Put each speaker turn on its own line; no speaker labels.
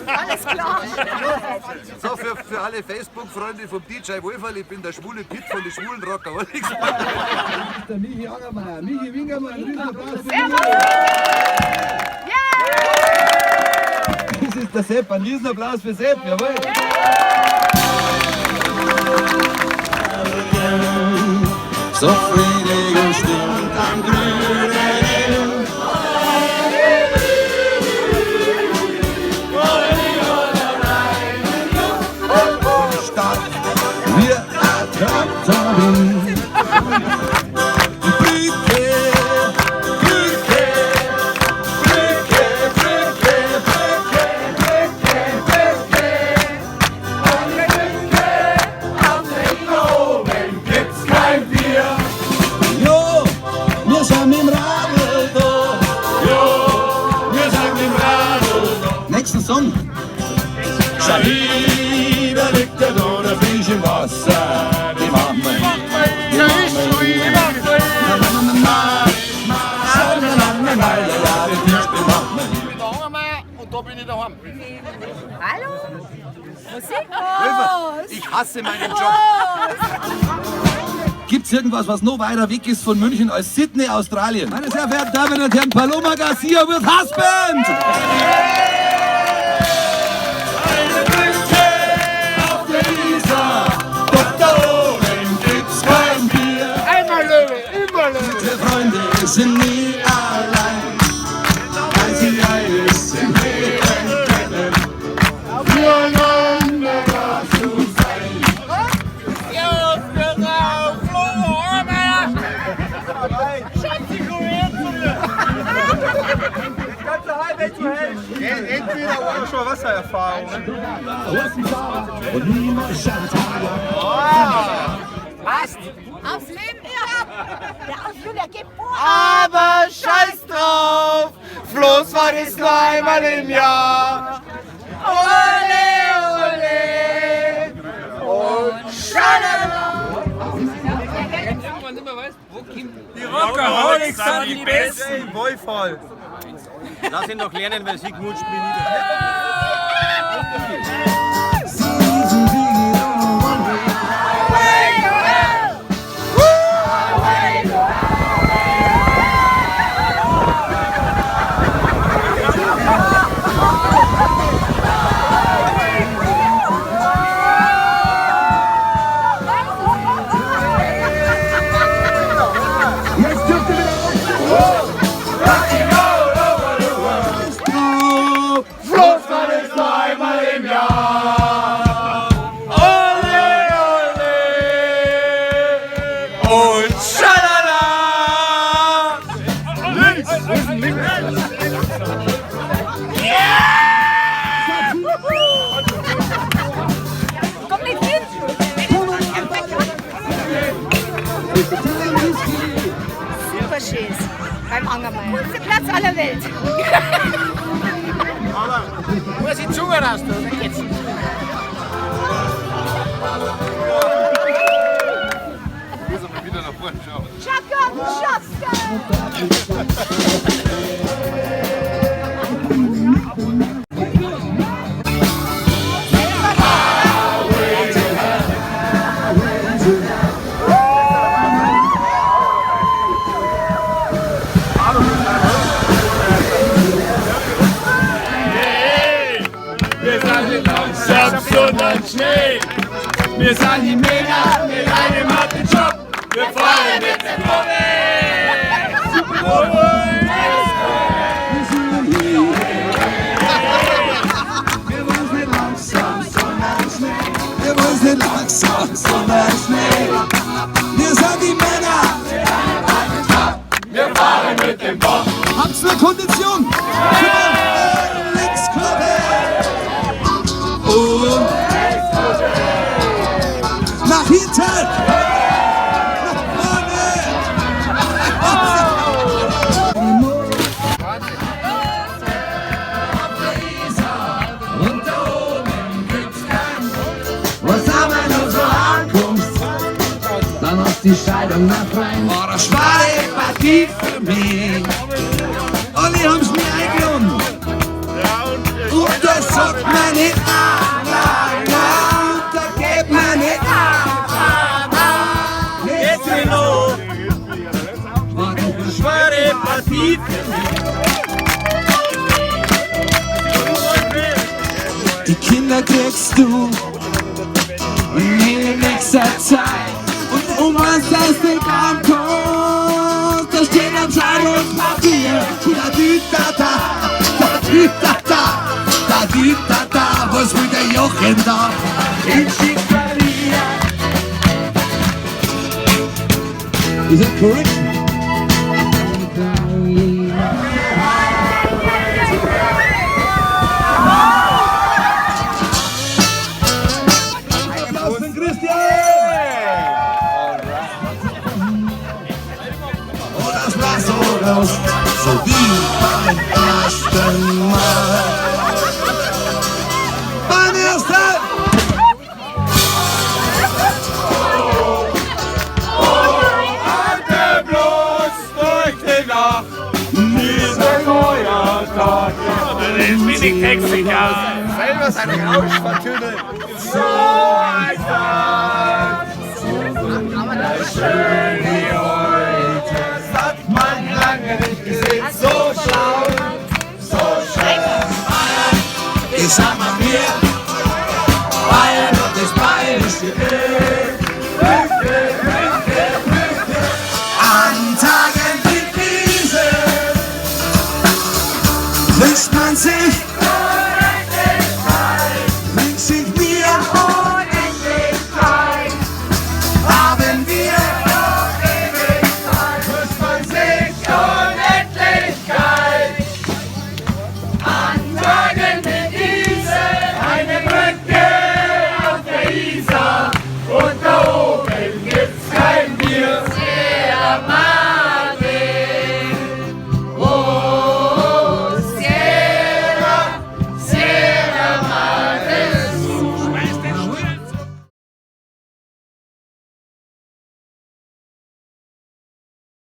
Alles klar.
So, für alle Facebook-Freunde vom DJ Wolferl, ich bin der schwule Pitt von den schwulen Rockaholics.
Der Michi Angermeier. Michi Wingermann, Riesenapplaus für
Servus!
Michi.
Yeah!
Das ist der Sepp, ein Riesenapplaus für Sepp, jawohl.
So friedlich und still am grünen Himmel.
Stadt, wir ein Traktorin.
Brücke, Brücke, Brücke, Brücke, Brücke, Brücke, Brücke. Ohne Brücke, am oben gibt's kein Bier.
Jo, wir sind im Radl da.
Jo, wir sind im Radl da.
Nächsten Song.
Schau hin, da liegt der da, der Fisch im Wasser. Die machen wir hin, die machen wir hin. Na, na, na, na, na, na, na, na, na, na, ja, den Fisch, den machen wir hin.
Und da bin ich daheim.
Hallo? Musik?
Wolferl, ich hasse meinen Job.
Gibt's irgendwas, was noch weiter weg ist von München als Sydney, Australien? Meine sehr verehrten Damen und Herren, Paloma Garcia with Husband!
Eine Brücke auf der Isar, doch da oben gibt's kein Bier.
Einmal Löwe, immer Löwe.
Die Freunde sind nie allein,
Weil sie eines im Leben kennen, füreinander da zu sein.
Entweder oder schon Wassererfahrung.
und niemals
Aufs Leben? Ja! Der auf Julia, gib vor!
Aber scheiß drauf, Floßfahrt ist nur einmal im Jahr. Ole, ole und schalala. Die Rockaholics sind die Besten. Wolfhall.
Lass ihn doch lernen, weil sie knutscht mich nieder.
Jetzt dürft ihr wieder
Drauf. Floßfahrt ist nur einmal im Jahr. Ole, ole und schalala. Links, links.
Komm nicht hin! Super schön. Beim Angermeier. Coolste Platz aller Welt.
Muss ich Zunge raus, da geht's.
Muss aber wieder nach vorne schauen.
Chaka, Chaka!
Wir sind nicht langsam, sondern schnell. Wir sind die Männer mit einem harten Job. Wir fahren mit der Bombe.
Wir wollen's nicht langsam, sondern schnell. Wir wollen's nicht langsam, sondern schnell. Wir sind die Männer.
Wir fahren mit dem Bob.
Habt's eine Kondition? Linkskurve. Und nach hinten. Nach vorne.
Und da oben gibt's kein Was aber nur so ankommst,
Dann hast die Scheidung nach rein. War eine schwere Partie für mich. Alle haben's mir eingeladen. Und das
Partie.
Die Kinder kriegst du in nächster Zeit. Und um was das nicht ankommt, da steht am Scheidungspapier. Da dü da da, da dü da da, da dü da da, was will der Jochen da? In Schickeria. Is it correct? Applaus für Christian! Und das war so raus, so wie beim ersten Mal. Beim ersten!
Der bloß durch die Nacht, dieser neuer Tag.
Das ist wenig Texiger.
Selber seinen Rausch vertüdelt.
So ein Tag, so wunderschön.